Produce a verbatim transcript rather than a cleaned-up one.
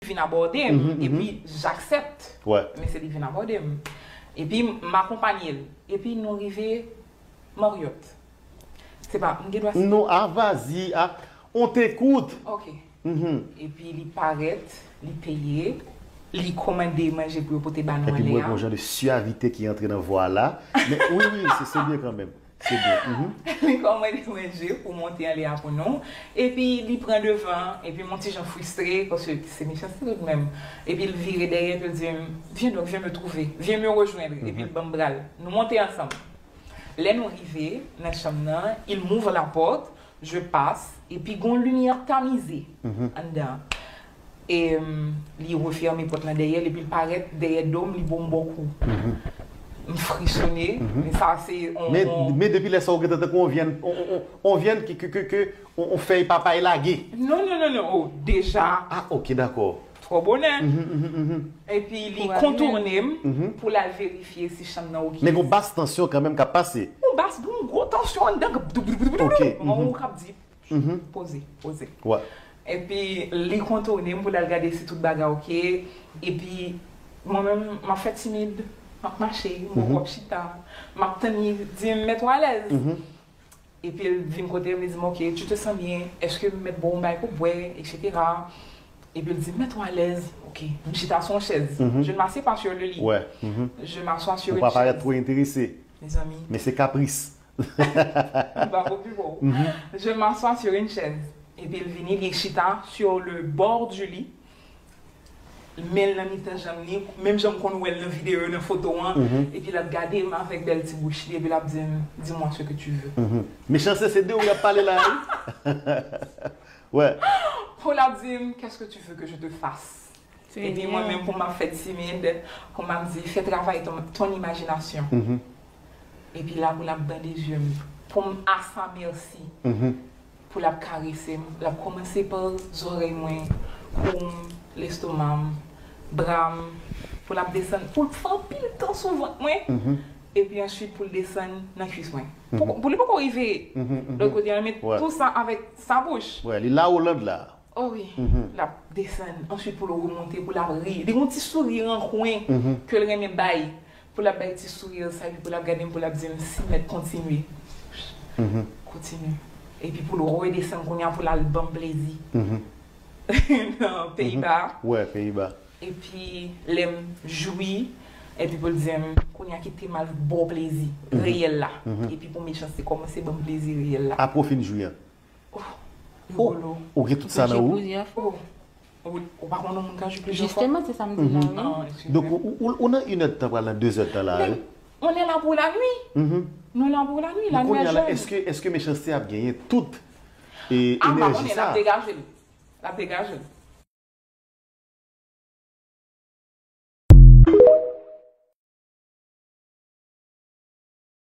vin abòde m, epi j'accepte. Men se li vin abòde m. Epi m akonpanye l. Epi nou rive Marriott. Se pa, m gen dwa... Non, a, vas-y, a, on t'écoute. Ok. Epi li parèt, li peye, li kòmande manje pou yo pote ba nou anlè a. Epi m wè gon jan de suavite ki antre nan vwa la. Men wi, wi, se, se byen kanmenm. Se byen. Mhm. Li kòmande manje pou monte anlè a pou nou. Epi li pran devan, epi m on ti jan fristre, paske se Mechanste toutmenm. Epi l vire dèyè, epi l di m, viens donc, viens me trouver, viens me rejoindre. Epi l ban m bra l. Nou monte ansanm. Lè nou rive nan chanm nan, il m'ouvre la porte, je passe, epi gon limyè tamize anndan. E, mm, li refèmen pòt lan dèyè l, epi l parèt dèyè do m, li ba m bon kou. M frisone, men sa se on... Men, men depi lè sa ou gentan tankou on vyann, on, on, on, on vyann ki, ke, ke, ke, on, on fèy papay lage. Non, non, non, non, oh, deja. Ah, ok, dakò. Twò bonè. Mhm, mhm, mhm. Epi li kontounen m pou l al verifye si chanm nan oke. Men gon bas tansyon kanmenm k ap pase. Yon bas, yon gwo tansyon anndan. Ok. Yon ou k ap di, poze, poze. Epi li kontounen m pou l al gade si tout bagay oke. Epi mwen menm, m ap fè timid, m ap mache, m ap chita, m ap tann li di m, mèt ou alèz. Epi l vin kote m, li di m, ok, tu te sens bien, èske m mèt ba w yon bagay pou bwè, et cetera. Epi l di, mets-toi à l'aise, ok. M chita sou yon chèz. Je ne m'assieds pas sur le lit. Je m'assois sur une chaise. Ou pa parèt twò enterese. Mezanmi. Men se kapris. M pa popi pou ou. Je m'assois sur une chaise. Epi l vini, li chita sur le bord du lit. Men l nan mitan janm li, menm jan m konn wè l nan videyo, nan foto an, epi l ap gade m avèk bèl ti bouch li, epi l ap di m, dis-moi ce que tu veux. Mechanste, se de ou y ap pale la, wi. Pou l ap di m, qu'est-ce que tu veux que je te fasse? Epi mwen menm, pou m ap fè timid, pou m ap di, fais travailler ton, ton imagination. Epi la, pou l ap bande zye m, pou m a sa mèsi. Pou l ap karese m, l ap kòmanse pa zòrèy mwen, kou m, lestoma m, bra m, pou l ap desann, pou l fè anpil tan sou vant mwen, epi answit pou l desann nan kwis mwen. Pou, pou li poko rive lòt kote an, men tou sa avèk sa bouch. Wè, li la Oland la. Oh wi, l ap desann. Answit pou l remonte, pou l ap ri. Li gon ti souri an kwen ke l renmen bay. Pou l ap bay ti souri sa, epi pou l ap gade m, pou l ap di m, si mèt kontinye. Kontinye. Epi pou l redesann kounye a, pou l al ban m plezi. Nan Peyiba. Wè, Peyiba. Epi lè m jwi, epi pou l di m, kounye a kite m al ba w plezi reyèl la. Epi pou Mechanste kòmanse ban m plezi reyèl la. Apre w fin jwi an. Oh, rigolo. Ou gen tout sa nan ou? Plizyè fwa. Ou, ou pa konn yon moun ka jwi plizyè fwa? Jisteman, se sa m di la, wi. Ah, excusez. Donk, ou, ou, ou nan inèdtan pral nan dezèdtan la, wi. On est là pour la nuit. Nous là pour la nuit, la nuit est jeune. Èske, èske Mechanste ap genyen tout, e, enèji sa? Ah, m pa konnen, l ap degaje l. L ap degaje l.